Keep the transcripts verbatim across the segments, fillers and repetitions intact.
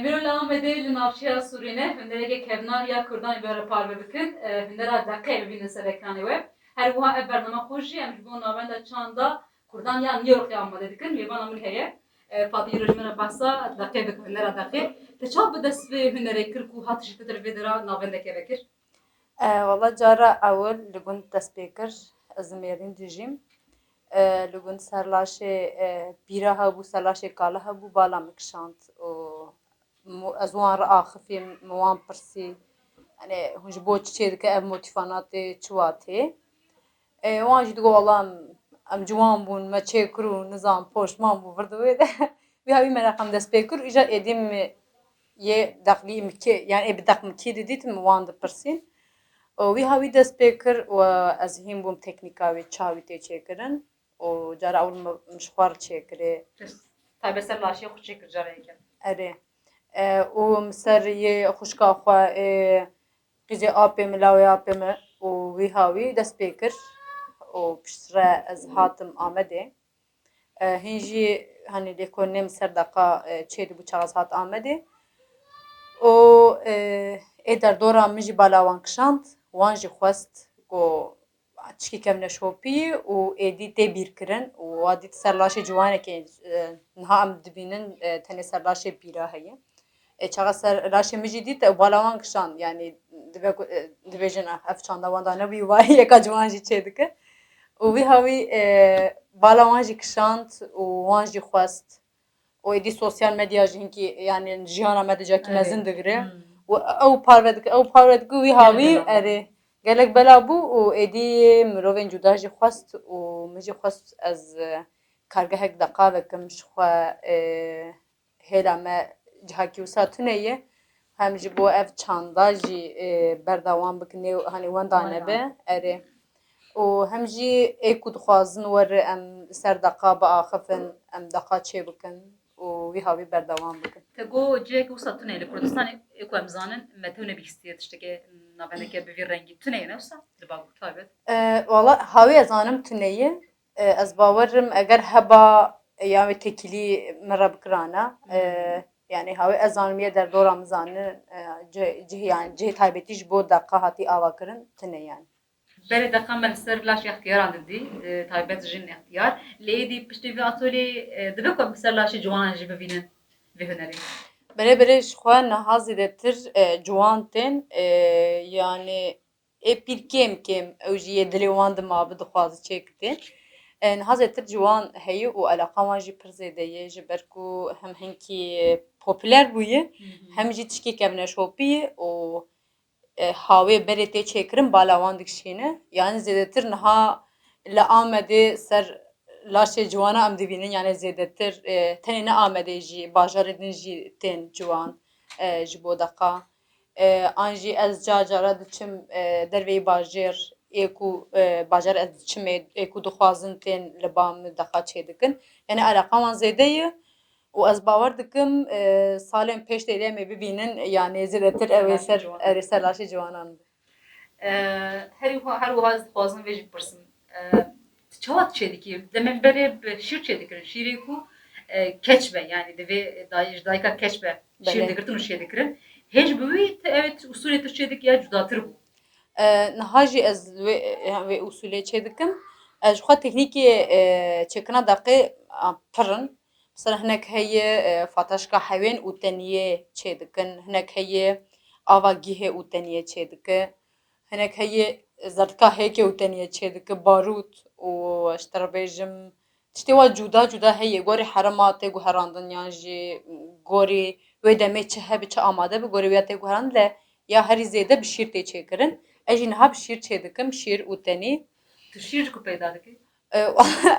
Îro li Amedê li navçeya Sûrê ne, hunereke kevnar ya Kurdan ê bi re parve bikin, e, hunera deqê bibînin ser ekranê we. Her wiha ev bername xwe jî em ji bo navenda çanda Kurdan ya New Yorkê amade dikin. Mêvana min heye. E, Fatî îro ji me re behsa deqê dike, hunera deqê. Te çawa bi dest vê hunerê kir ku hatiş li te re vê dera navendeke vekir? E, wala cara ewil li gund dest pê kir, ez li Mêrdîn dijîm. E, li gund serlaşê, e, pîra hebû, serlaşê kala hebû, bala min kişand û mu-, ez wan re axifîm, min wan pirsî, yani, hûn ji bo çi çê dike, ev motîfana tê, çi wa tê? E, wan jî digot, wala em, em ciwan bûn, me çê kir û nizam poşman bû, vir di wê de. Wî hawî mereqem dest pê kir, îja êdî min yê deqlî min kê, yani ê bi deq min kê didît, min wan dipirsîn. Û wî hawî dest pê kir û ez hîn bûm teknîka wê, çawa wî tê çêkirin. Û cara ewil min, min ji xwe re çêkirê. Taybet ser laşê xwe çêkir cara yekê. Erê. E, û min ser yê xwişka xwe, ê, qîzê apê min, lawê apê min û wî hawî dest pê kir. Û piştre ez hatim Amedê. E, hîn jî, hani, lêkolînê min ser deqa, e, çê dibû, çaxaz hat Amedê. Û, e, ê derdora min jî bala wan kişand, wan jî xwest ku tişkî kevneşopî û êdî tê bîrkirin û wa dît ser laşê ciwanekê, e, niha em dibînin, e, tenê ser laşê pîra heye. E, çaxa ser laşê min jî dît, e, bala wan kişand, yani dibe ku, e, dibêjin, "Ah, ev çanda wenda nebûyî, wa yeka ciwan jî çê dike." Û wî hawî, e, bala wan jî kişand û wan jî xwest. Û êdî sosyal medya jî hinkî, yani jiyana me di cakî Erê. mezin digire. Hmm. Û ew parve dike, ew parve dike, wî Gelek hawî, gelek. erê, gelek bela bû û êdî mirovên cuda jî xwest û min jî xwest ez, e, kargehek deqa vekim ji xwe, e, hêla me cihakî wisa tune ye. Hem ji bo ev çanda jî, e, berdewam bikin, nê, hani wenda Wenda. nebe, erê. Û hem jî ê ku dixwazin werin em li ser deqa biaxifin, em deqa çê bikin û wî hawî berdewam bikin. Te got cihekî wisa tune ye li Kurdistanê, ê ku em zanin, me tew nebihîstiye tiştekê navendeke bi vî rengî tune ye, ne wisa? Li Bakur taybet. E, wala hawî ez zanim tune ye. E, ez bawer im eger heba, e, ya wê têkilî min re bikirana. E, Hmm. yani hawê ez zanim yê derdora min zanin, e, cih-, cih-, yani cihê taybetî ji bo deqa hatî ava kirin tune yani. Berê deqa me li ser laşê extiyaran didî, e, taybet jin extiyar. Lê êdî piştî vê atölyeyê, e, dibe ku em bi ser laşê ciwanan jî bibînin vê hunerê. Berê berê ji xwe niha zêdetir, e, ciwan tên, e, yani ê pîr kêm kêm ew jî yê dilê wan dima bi dixwazi çêkitê. E, niha zêtir ciwan heye û eleqa wan jî pir zêde ye, ji ber ku hem hinkî popûler bûye, Hı hı. hem jî tişkî kevneşopî ye û, e, hawê berê tê çêkirin bala wan dikişîne. Yani zêdetir niha li Amedê ser laşê ciwana em dibînin, yani zêdetir, e, tenê ne Amedê jî, bajarê din jî tên ciwan, e, ji bo deqa. E, an jî ez car cara diçim, e, derveyî bajêr, ê ku, e, bajar ez diçim ê, ê ku dixwazin tên li ba min deqa çêdikin. Yani eleqa wan zêde ye û ez bawer dikim, e, salên pêş tê de em ê bibînin, yani zêdetir ew ê Laşê ser, ciwanan. erê ser laşê ciwanan be. E, herî wiha, her wiha ez dixwazim vê jî bipirsim. E, Tu çawa çêdikî? Demên berê bi şîr çêdikirin. Şîrê ku, e, keç be, yani divê day-, ji dayika keç be. Şîr Belê. digirtin û çêdikirin. Hêj bi wî te ev ûsûlê tu çêdikî ya cudatir bû? E, niha jî ez wê, e, wê ûsûlê çêdikim. Ez ji xwe teknîkê, e, çêkirina deqê, a, pir in. Mesela hinek heye, e, fataşka hewên û teniyê çêdikin. Hinek heye ava gihê û teniyê çêdike. Hinek heye zerdika hêkê û teniyê çêdike, barût û, ez ji te re bêjim, tiştê wa cuda cuda heye. Gorî herema tê guherandin yan jî gorî wê demê çi hebe, çi amade be, gorî wê ya tê guherandin, le ya herî zêde bi şîr tê çêkirin. Ez jî niha bi şîr çêdikim, şîr û tenî. Tu şîr ji ku peyda dikî? E,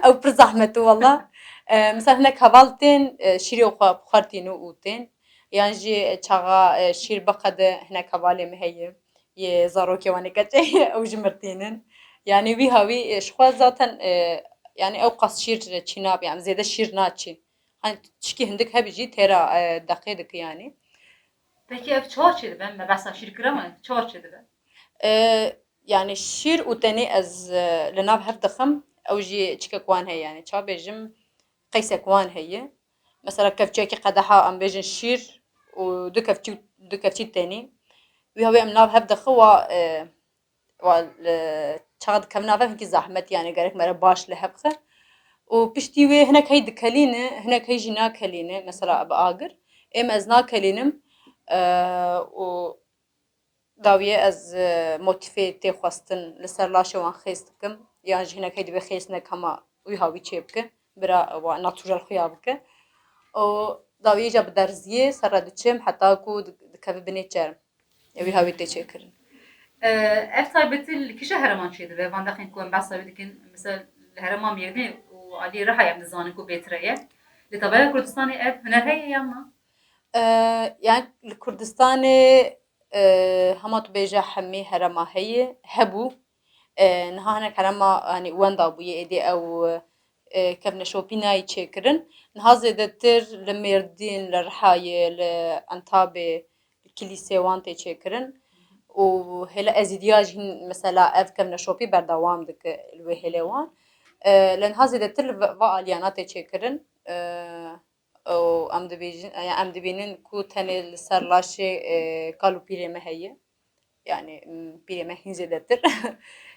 ew pir zehmet e wela. E, misal hinek heval tên, e, şîrê xwe bi xwe re tînin û tên. Yan jî çaxa, e, şîr biqede hinek hevalê min heye. Yê zarokê wan ê keçê ew ji min re tînin. Yani wî hawî, e, ji xwe zaten, e, yani ew qas şîr çî nabe, yani zêde şîr naçî. Hani çikî hindik hebî jî têra, e, deqê dike yani. Peki ev çawa çêdibe? Me behsa şîr kira me, çawa çêdibe? E, yani şîr û tenê ez, e, li nav hev dixim, ew jî çikek wan heye yani. Ça bêjim, qeysek wan heye. Mesela kevçiyekî qedeha em bêjin şîr û du kevçî, du kevçî tenî. Wî hawî em nav hev dixin wa, e, wa, e, çaxa dikevin nav hev hinkî zehmet, yani gerek me re baş li hev xe. Û piştî wê hinek hey dikelîne, hinek hey jî nakelîne, mesela bi agir. Êm ez nakelînim, e, û dawiyê ez, e, motîfê tê xwestin li ser laşê wan xêz dikim, yan jî hinek hey divê xêz neke hema wî hawî çê bike, bira wa natural xuya bike. Û dawiyê ca bi derziyê ser re diçim heta ku di-, dikeve binê çerm. Ewî hawî tê çêkirin. E, ev taybetî li kîja herêman çêdibe? Van dexên ku em behsa wê dikin, mesela li herêma Mêrdînê û aliyê Rihayê em dizanin ku bêtir heye. Li tebeya Kurdistanê ev huner heye yan na? E, yani li Kurdistanê, e, hema tu bêje hemî herêma heye, hebû. E, niha hinek herêma, yani wenda bûye êdî ew, e, kevneşopî nayê çêkirin. Niha zêdetir li Mêrdîn, li Rihayê, li Entabê, li kilîsê wan tê çêkirin. Û hêla Ezîdiya jî hîn mesela ev kevneşopî berdewam dike li wê hêlê wan. E, lê niha zêdetir li va, va aliyana tê çêkirin. E, û em dibêjin, ya em dibînin ku tenê li ser laşê, e, kal û pîrê me heye. Yani, m, pîrê me hîn zêdetir.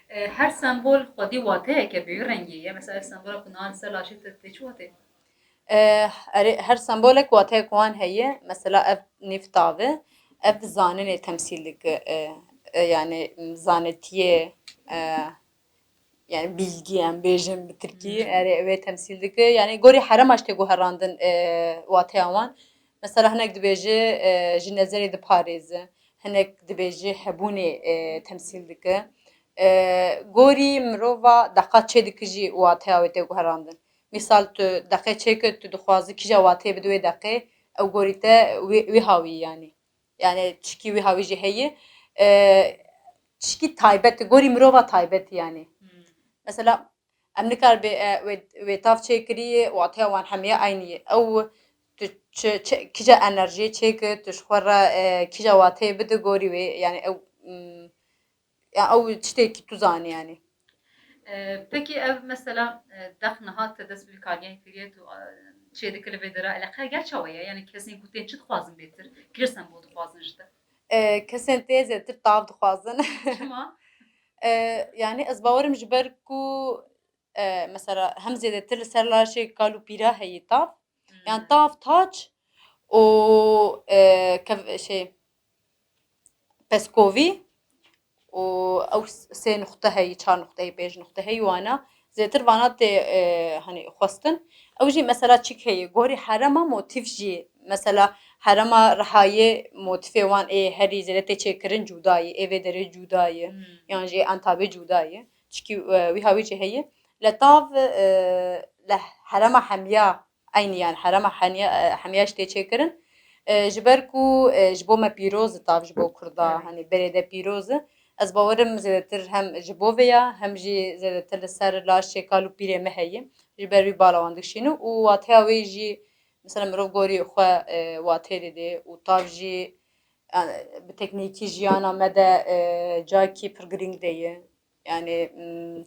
E, her sembol xwedî wateyeke bi wî rengî ye. Mesela ev sembola ku niha li ser laşê te tê çi watê? E, erê, her sembolek wateyek wan heye. Mesela ev nîv tav e. Ev zaninê temsîl dike. E, e, yani, m, zanetiyê, e, yani bilgi em bêjin bi tirkî, Hmm. erê wê temsîl dike. Yani gorî herema jî tê guherandin, e, wateya wan. Mesela hinek dibêje, e, ji nezerê diparêze, hinek dibêje hebûnê, e, temsîl dike. E, gorî mirova deqa çê dike jî wateya wê tê guherandin. Misal tu deqê çêkir, tu dixwazi kîja wateyê bide wê deqê, ew gorî te wî, wî hawî yani. Yani çikî wî hawî jî heye. E, çikî taybet, gorî mirova taybet yani. Hmm. Mesela em nikaribê, e, wê, wê tav çêkirî, wateya wan hemiya eynî ye. Ew tu çi, çi, kîja enerjiyê çêkir, tu ji xwe re, e, kîja wateyê bide gorî wê, yani ew, mm, ya ew tiştekî tu zanî yani. E, pekî ev mesela, e, dex niha te dest bi vî kariyê kiriye, tu, e, çê dike li vê dera eleqeya gel çawa ye? Yani kesên ku tên çi dixwazin bêtir? Kîja sembol dixwazin ji te? E, kesên tê zêdetir tav dixwazin. Çima? E, yani ez bawerim ji ber ku, e, mesela hem zêdetir li ser laşê kal û pîra heyî tav. Yan Hmm. tav taç û, e, kev-, şey, peskovî û ew sê nuqte heyî, çar nuqte heyî, pênc nuqte heyî wana. Zêtir vana tê, e, hani xwestin. Ew jî mesela çik heye? Gorî herema motîf jî, mesela herema Rihayê motîfê wan ê herî zêde tê çêkirin cuda ye, ê vê derê cuda ye, Hmm. yan jî ê Entabê cuda ye. Çikî, e, wî hawî jî heye. Li tav, e, li herema hemiya eynî, yani herema heniya, e, hemiya jî tê çêkirin. E, ji ber ku, e, ji bo me pîroz e tav, ji bo Kurda, Evet. hani berê de pîroz e. Ez bawerim zêdetir hem ji bo vê ya, hem jî zêdetir li ser laşê kal û pîrê me heye. Ji ber wî bala wan dikişîne û wateya wê jî, mesela mirov gorî xwe, e, wateyê didê û tav jî, yani, bi teknîkî jiyana me de, e, cakî pir girîng de ye. Yani, mm,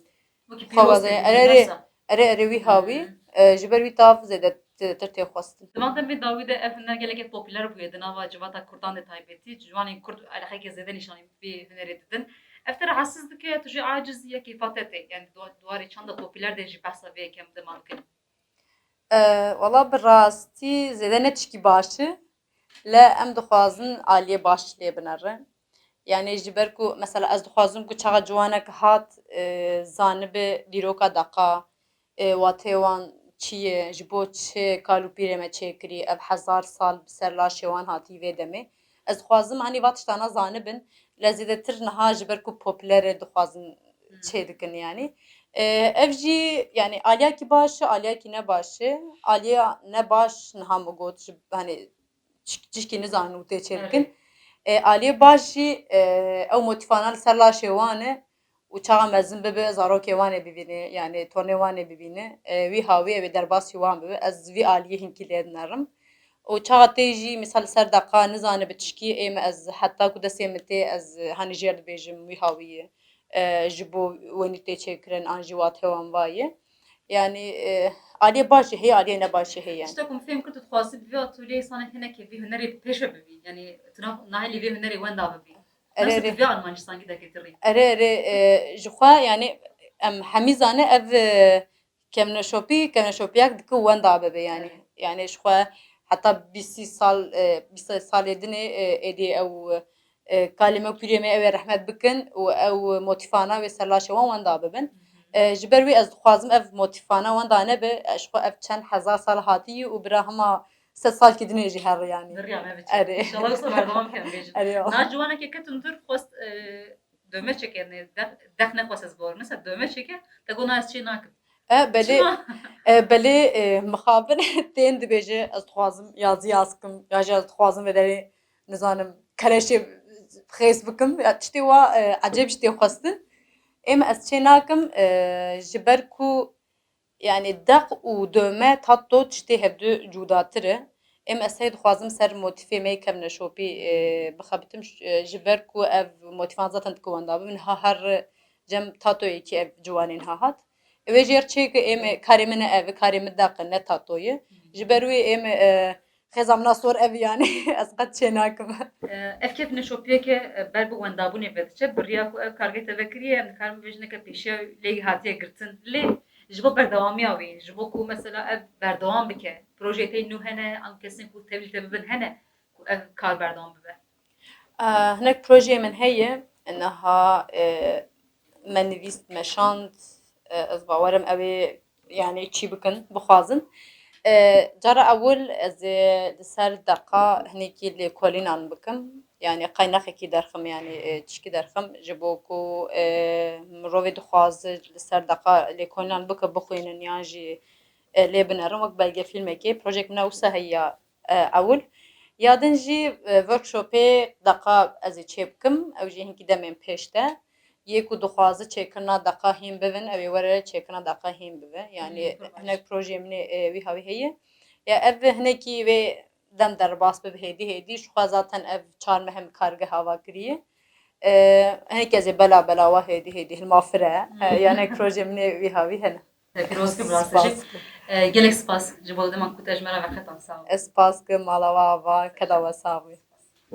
Wekî xwe pîroz vazê, tê erê, erê, bînin, erê, erê wî hawî, Hmm. e, ji ber wî tav zêde, zêdetir tê xwestin. Di van demê dawî de ev huner gelekê popûler bûye di nava civata Kurdan de taybetî. Ciwanên Kurd eleqeyeke zêde nîşanî vê hunerê didin. Ev te rahatsiz dike, tu jî aciz yê kêfa te tê. Yani di wa-, di warê çanda popûler de jî behsa vê yekê em dema dikin. E, wala bi rastî zêde ne tişkî baş e. Le em dixwazin aliyê baş lê binere. Yani ji ber ku mesela ez dixwazim ku çaxa ciwanek hat, e, zanibe dîroka deqa, e, wateyê wan çi ye, ji bo çi kal û pîrê me çêkirî, ev hezar sal bi ser laşê wan hatî vê demê. Ez dixwazim, hani, va tiştana zanibin, le zêdetir niha ji ber ku popûler e dixwazin Hmm. çê dikin, yani. E, ev jî, yani, aliyakî baş e, aliyakî ne baş e. Aliya ne baş niha min got, ji, hani, çi-, çişkî nizanin û tê çê dikin. Evet. E, aliyê baş jî, e, ew motîfana li ser laşê wan e û çaxa mezin bibe, zarokê wan ê bibîne, yani tornê wan ê bibîne. E, wî hawî ew ê derbasî wan bibe. Ez vî aliyê hinkî lê dinerim. Û çaxa tê jî, misal, li ser deqa nizane bi tişkî ê me, ez heta ku destê min tê, ez, hani, jêr dibêjim wî hawî ye. E, ji bo wenî tê çêkirin, an jî watê wan va ye. Yani e, aliyê baş jî heye, aliyê ne baş jî heye yani. Tiştek min fêm kir, tu dixwazî bi vê atoliyê sanê hinekê vê hunerê pêş ve bibî. Yani tu na- nahêlî vê hunerê wenda bibî. Erê, Nasıl erê. bi vê armancî sangî derketirî. Erê, erê, e, ji xwe yani em hemî zane ev e, kevneşopî, kevneşopiyak dike wenda bibe yani. Evet. Yani ji xwe heta bîst sal, e, bîst salê dinê e, êdî ew e, kalê me û pîrê me ew ê rehmet bikin û ew motîfana wê ser laşê wan wenda bibin. E, ji ber wî ez dixwazim ev motîfana wenda nebe, e, ji xwe ev çend hezar sal hatî û bira hema sed salkî dinê jî her yani. Diriya me biçe. Erê. İnşallah wisa berdewam bikin bêjin. Erê ya. Na ciwanekê ketim dur xwest e, dövme çekerine, dex, dex nexwest ez bor. Mesela dövme çeker, te gona ez çê nakim. E, belê, Çima? e, belê e, mixabin tên dibêje ez dixwazim yazî yaz kim ya jî ez dixwazim vê derê nizanim keleşê xêz bikim ya tiştê wa e, ecêb ji tê xwestin. Êm ez çê nakim e, ji ber ku yani deq û dövme tato tiştê hevdu cudatir e. Êm ez hey dixwazim ser motîfê me yê kevneşopî e, bixebitim ş- e, ji ber ku ev motîfan zaten dike wenda bibin ha her cem tatoyekî ev ciwanên ha hat. Wê jêr çê ki êm karê min ne ev, karê min deq e, ne tato ye. Ji ber wê êm e, xêza min a sor ev yani ez qet çê nakim. E, Ev kevneşopiyeke e, ber bi wendabûnê ve diçe, bi riya ku ev kargê te vekiriye, em dikarin bibêjin neke pêşiya lê hatiye girtin. Lê ji bo berdewamiya wê, ji bo ku mesela ev berdewam bike, projeyê te nû hene, an kesên ku tevlî te bibin hene, ku ev kar berdewam bibe. E, Hinek projeyê min heye, niha e, me nivîst, me şand, e, ez bawerim ew ê yani çî bikin, bixwazin. E, Cara ewil ez ê li ser deqa hinekî lêkolînan bikim. Yani qeynaxekî derxim, yani e, tişkî derxim ji bo ku e, mirovê dixwaze li ser deqa lêkolînan bike, bixwînin yan jî e, lê binerin wek belgefîlmekê. Projek min wisa heye ya e, ewil. Ya din jî e, workshopê deqa ez ê çê bikim. Ew jî hinkî demên pêş de. Yê ku dixwaze çêkirina deqa hîn bibin, ew ê were çêkirina deqa hîn bibe. Yani Hmm, baş. Hinek projeyê min ê e, wî hawî heye. Ya ev hinekî wê dem derbas bibe hêdî hêdî. Ji xwe zaten ev çar meh em kargeh ava kiriye. E, Hinek ez ê bela bela wa hêdî hêdî hilma fire. E, Yani projeyê min ê wî hawî hene. Te pîroz kim Spas rastî. kim. E, gelek spas ji bo deman ku te ji me re veqetan, sağ ol. Ez spas kim, mala we ava, keda we sax bî.